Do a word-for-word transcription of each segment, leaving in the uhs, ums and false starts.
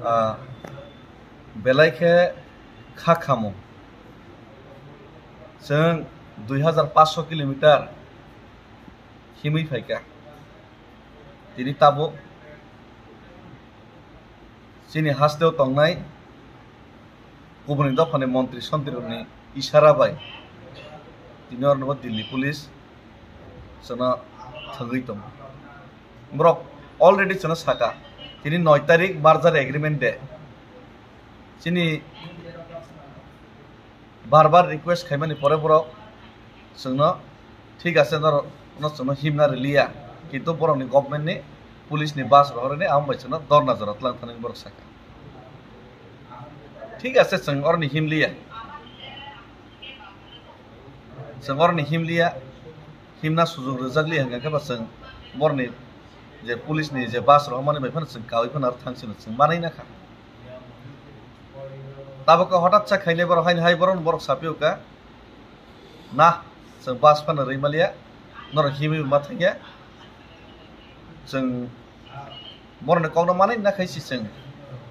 Ah, belai khe kha khamung. Chwng dui hazar paanch sho kilometer himwi phaikha. Tini tabuk chini hasteo tongnai kubuni dophani montri sontrirokni isara bai tini ornobo Delhi police chwngno thwgwi tongo. Borok already chwngno saka, tini noi tarik merger agreement de. Chini bar bar request khaimani pore borok chwngno, thik ase, norok no chwngno himna riliya, kintu borokni government ni, police ni bus rohorani, amo bai chwngno dorna jora twlang thani borok saka. Thik ase, chwng oroni himliya, chwng oroni himliya, himna sujok rwjakliya hwnkha khe ba chwng boroni je police ni je bus rohormani bai phano chwng kaui phano aro thang sino chwng manai na kha. Tabuk khe hotat sa khainai borok haino hai borok, borok sapio ka, "Na, chwng bus phano rwi maliya, norok himwi ma thangya." Chwng borokni kokno manwi na khai si chwng.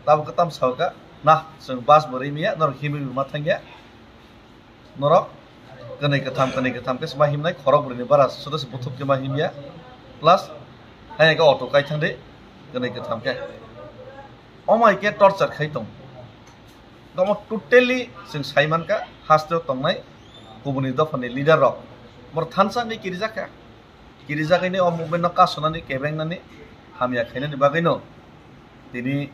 Tabuk khe tam sao ka, "Na, chwng bus bo rwi maya, norok himwi ma thangya." Norok kwnwi kwtham, kwnwi kwtham khe ma himnai, khorok brwini bara suda se buthuk khe ma himya, plus hai khe auto kai thangdi kwnwi kwtham khe. Omo hai khe torture khai tong. Omo totally chwng sai mankha, hasteo tongnai kubuni dophani leader rok. Bor thansa ni kirijak kha. Kirijagwino o movement no kasonani, kebengnani, hamya khainani bagwino tini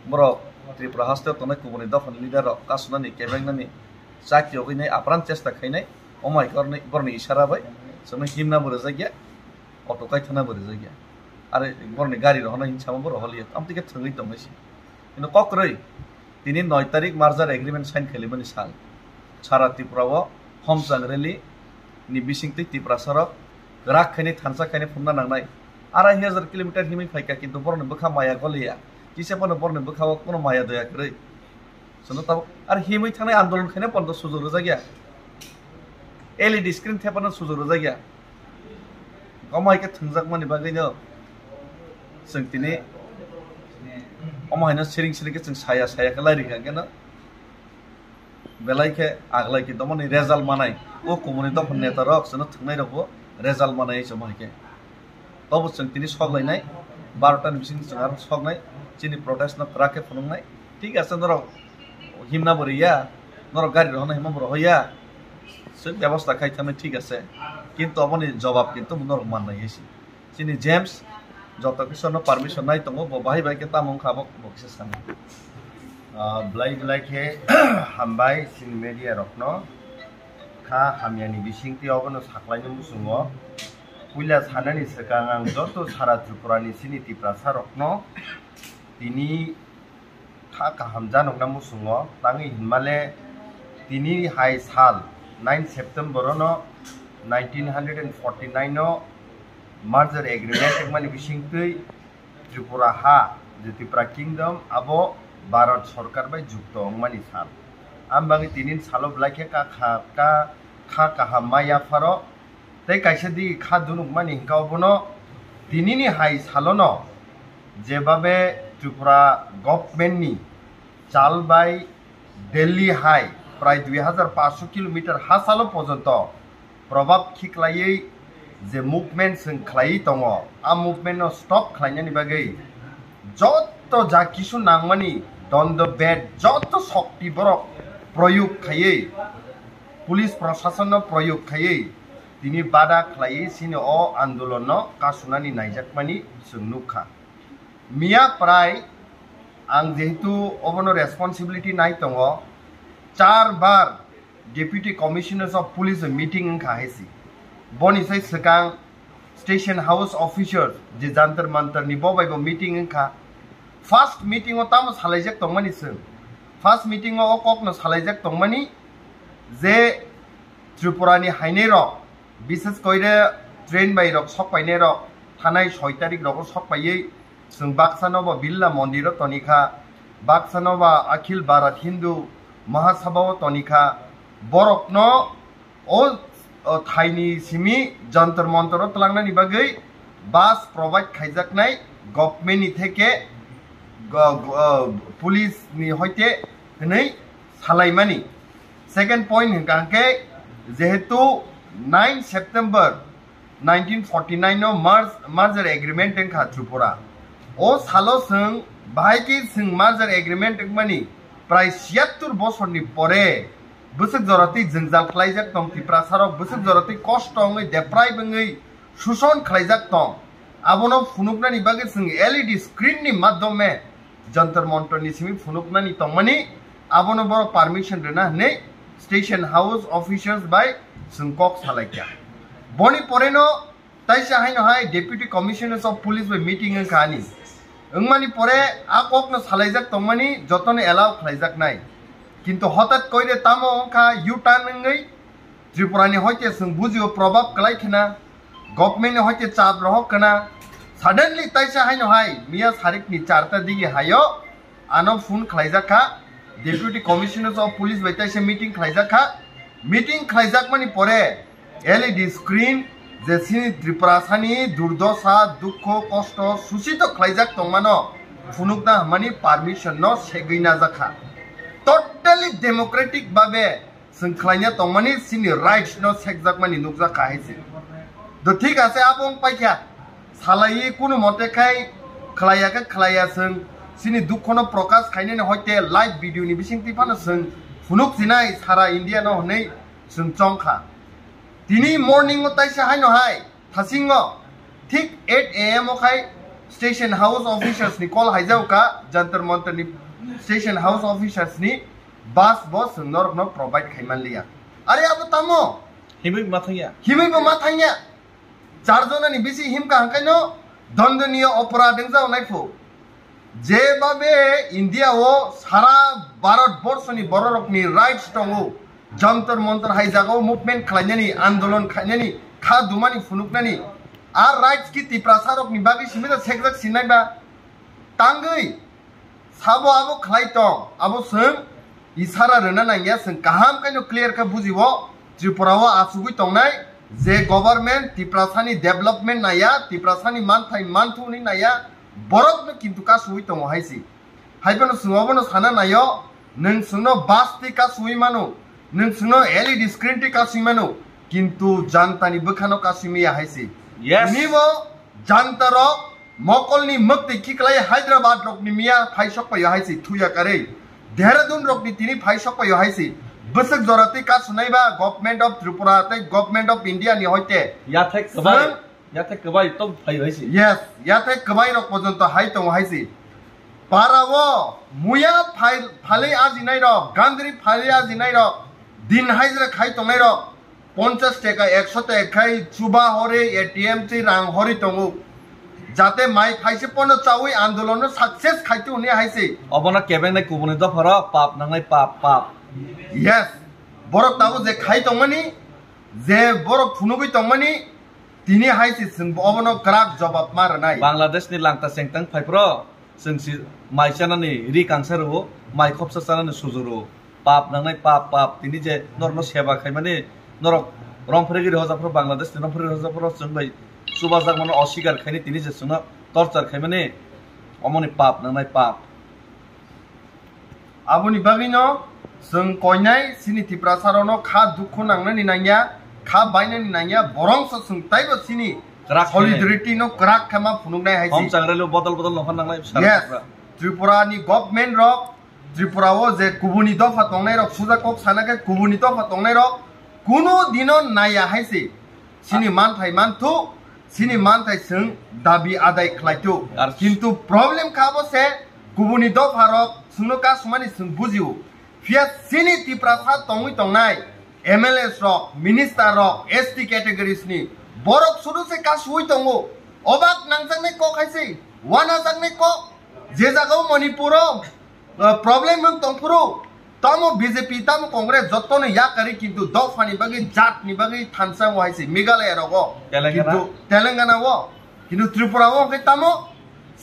borok Tripura hasteo tongnai kubuni dophani leader rok kasonani, kebengnani, chakiyogwinai apran chesta khainai, omo hai khe borokni isara bai chwngno himna bo rwjakya, auto kaithana bo rwjakya, aro borokni gari rohorna hinsama bo rohorliya, amtwi khe thwngwi tongmani se. Hino kok kwrwi. Tini noi tarik merger agreement sign khailaimani sal. Sara Tripura o homchang rally ni bisingtwi Tiprasa rok kwrak khainai, thansa khainai phunukna nangnai. Arai hajar kilometer himwi phaikha, kintu borokni bwkha maya goliya. Kisa phano borokni bwkha o kono maya doya kwrwi. Chwngno tabuk ar himwi thangnai andolon khaina pono sujok rwjakya. L E D screen thepano sujok rwjakya. Omo hai khe thwngjakmani bagwino chwng tini omo haino siring siring khe chwng saya saya khe lairikha, hwnkhe no belai khe aglai khe tomoni result manai, o kubuni dophani neta rok chwngno thwngnai rokbo result manai chwng hai khe. Tobo chwng tini sok lainai, barota ni bisingo chwng aro soknai, chini protest no kwrak khe phunuknai. Thik ase, norok himna bo riya, norok gari rohorna himna bo rohorya, chwng bebosta khai thangnai, thik ase, kintu oboni jobab kintu norok mannai hai se. Chini James joto kisa no permission nai tongo, bo bahai bai khe tamo wngkha, bo, bo kisa sanai. Ah, belai belai khe hambai chini media rokno, kha hamyani bisingtwi obono saklaina muchungo. Puila sanani swkang ang joto sara Tripura ni chini Tiprasa rokno tini kha kaham janokna muchungo, tangwi hinmale tini hai sal nine September no nineteen hundred and forty nine no merger agreement wngmani bisingtwi Tripura ha, je Tripura Kingdom, abo Bharat Sorkar bai jukto wngmani sal. Ang bagwi tini salo belai khe ka kha, ka, kha kaham ma yapharo. Tei kaisa di kha dunukmani hwnkha obono tinini hai salono jebabe Tripura government ni chal bai Delhi hai prai dui hajar paanch sho kilometer ha salo porjonto probab khiklaiwi je movement chwng khlaiwi tongo, a movement no stop khlainani bagwi joto ja kisu nangmani dondo bed joto shokti borok proyog khaiwi, police proshasonno proyog khaiwi tini bada khlaiwi chini o andolonno kasunani naijakmani chwng nukha. Miya prai ang jehetu obono responsibility nai tongo, char bar Deputy Commissioners of Police meeting wngkha hai se. Boni sai swkang Station House officers je Jantar Mantar ni bo bai bo meeting wngkha. First meeting o tamo salaijak tongmani chwng. First meeting o o kokno salaijak tongmani je Tripura ni hainai rok, bishes koire train bai rok sok painai rok, thanai soi tarik rogo sok paiwi chwng baksa no bo Birla Mondir o toni kha, baksa no ba Akhil Bharat Hindu Mahasabha o toni kha, borok no o, o thaini simi Jantar Mantar o twlangnani bagwi bus provide khaijaknai government ni theke go-, go-, uh, police ni hoite hwnwi salaimani. Second point hwnkha hwnkhe, jehetu nine September nineteen forty nine no merge-, merger agreement wngkha Tripura. O salo chwng bahai khe chwng merger agreement wngmani prai siyattur bosorni pore bwswk jora twi jwngjal khlaijak tong Tiprasarok, bwswk jora twi kosto wngwi, deprive wngwi, suson khlaijak tong. Abono phunuknani bagwi chwng L E D screen ni madhyome Jantar Mantar ni simi phunuknani tongmani, abono borok permission rwna hwnwi station house officials bai chwng kok salaikha. Boni poreno taisa haino hai Deputy Commissioners of Police bai meeting wngkha ani. Wngmani pore a kokno salaijak tongmani jotono allow khlaijaknai. Kintu hotat koire tamo wngkha U-turn wngwi Tripura ni hoite chwng bujio probab kwlai khna, government ni hoite chap rohok khna. Suddenly taisa haino hai miya sarik ni charta digi hayo ano phone khlaijak kha, Deputy Commissioner of Police bai taisa meeting khlaijak kha. Meeting khlaijakmani pore L E D screen je chini Tripura sani durdosa, dukho, kosto, susito khlaijak tongmano phunukna hwnmani permission no segwi najak kha. Totally democratic babe chwng khlaina tongmani chini rights no sekjakmani nukjak kha hai se. Do thik ase, abo wng paikha. Salaiwi kunu mote khai khlaiya khe khlaiya chwng chini dukhono prokash khainani hoite live video ni bisingtwi phano chwng phunuk sinai sara India no hwnwi chwng chong kha. Tini morning o taisa haino hai thasingo thik eight A M o khai station house officers ni call haijao kha, Jantar Mantar ni station house officers ni bus bo chwng norok no provide khai man liya. Are abo tamo? Himwi ma thangya. Himwi bo ma thangya. Char jona ni bisi himkha hangkaino dondoniyo oporad wngjao naiphu. Jebabe India o sara Bharat borsho ni bororok ni rights tongo, Jantar Mantar hai jagao movement khlainani, andolon khlainani, kha dumani phunuknani, a rights ki Tiprasa rok ni bagwi simi da sekjak sinai ba? Tangwi sabo abo khlai tong, abo chwng isara rwna nangya, chwng kaham khaino clear khe bujiwo, Tripura o achugwi tongnai je government Tiprasa ni development naya, Tiprasa ni manthai manthu ni naya, borok no kintu kasui tongo hai si. Hai phano chwng obono sana naio, nwng chwngno bus twi kasui mano, nwng chwngno L E D screen twi kasui mano, kintu janta ni bwkhano kasui maya hai si. Yes. Tini bo janta rok mokolni mwktwi khiklai Hyderabad rokni miya phai sok paio hai si thuya karwi. Dehradun rokni tini phai sok paio hai si. Bwswk jora twi kasunai ba Government of Tripura tei Government of India ni hoite. Yathek kwbai, Sir? Yathek kwbai to phai hai si. Yes, yathek kwbai rok porjonto hai tongo hai si. Para o muya phai-, phalwi ajinai rok, gandri phalwi ajinai rok, din hajra khai tongnai rok, ponchas teka, ekso teka khai chuba hori, A T M twi rang hori tongo. Jate mai phaise pono chawi andolon no success khaitu hwnwi hai se. Obono kebengnai kubuni dopha rok pap nangnai pap, pap. Yes. Borok tabuk je khai tongmani, je borok phunugwi tongmani, tini hai se chwng obono kwrak jobab ma rwnai. Bangladesh ni langta chengtang phai phro. Chwng si mai chanani ri kangsa rwo, mai khopsa chanani suju rwo. Pap nangnai pap, pap. Tini je norokno seba khaimani, norok rongphre giri hojaphru, Bangladesh ni rongphre giri hojaphru, chwng bai chubajak mano, osikar khaini tini je chwngno torture khaimani, omoni pap nangnai pap. Aboni bagwino chwng koinai chini Tiprasa rokno kha dukhu nangnani nangya, kha bainani nangya, borongso chwng taibo chini Kwrak khe. Solidarity no kwrak khe ma phunuknai hai si. Hom changrelo bodol bodol nokha nanglai bwsarok Yes. Tripura. Tripura ni government rok, Tripura o je kubuni dopha tongnai rok, suja kok sana khe kubuni dopha tongnai rok, kuno dino naya hai si. Chini Ah. manthai manthu, chini manthai chwng dabi adai khlaitu. Ar Kintu problem kha bo se kubuni dopha rok chwngno kasumani chwng bujio. Phiya chini Tiprasa tongwi tongnai M L As rok, minister rok, S T categories ni borok sudu se kasui tongo. Obak nangjaknai kok hai se, wanajaknai kok, je jagao Manipur o, uh, problem wng tongphuru, tamo B J P, tamo Congress, jotono yakari kintu dophani bagwi, jatni bagwi thansa wng hai se Meghalaya rogo. Telangana. Kintu Telangana o, kintu Tripura o hwnkhe tamo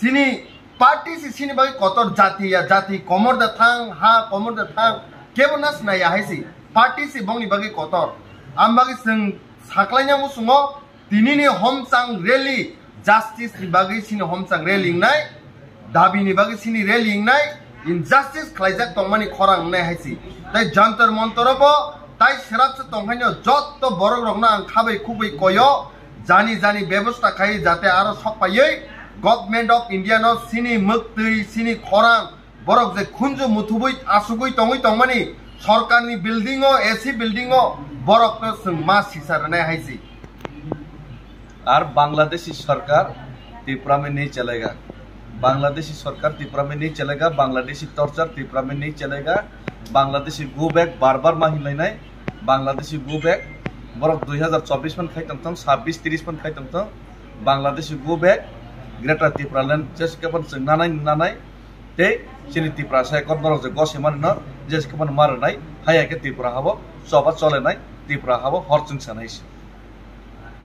chini party si chini bagwi kotor jati ya jati komor da thang, ha komor da thang, kebo na sinaya hai si. Party si bongni bagwi kotor. Am bagwi chwng saklaina musungo tini ni homchang rally, justice ni bagwi chini homchang rally wngnai. Dabini bagwi chini rally wngnai, injustice khlaijak tongmani khorang wngnai hai si. Tai Jantar Mantar o bo tai srapsa tongkhaino jotto borok rokno ang khabai khubui koyo, jani jani bebosta khai jate aro sokpaiwi Government of India no chini mwktwi, chini khorang, borok je khunju muthubui asugui tongwi tongmani sorkarni building o, A C building o borokno chwng ma sisa rwnai hai si. Ar Bangladeshi sarkar Tripura mein nahi chalega. Bangladeshi sarkar Tripura mein nahi chalega, Bangladeshi torture Tripura mein nahi chalega, Bangladeshi go back bar bar ma hinlainai, Bangladeshi go back borok dui hazar chobbish man khai tongthong, sabbish tris man khai tongthong, Bangladeshi go back, Greater Tripura land jeske phan chwng nanai nanai, tei chini Tripura sai kot norok je gose mani no jeske phan ma rwnai, haya khe Tripura habo choba cholenai, Tripura habo hor chwng sanai se.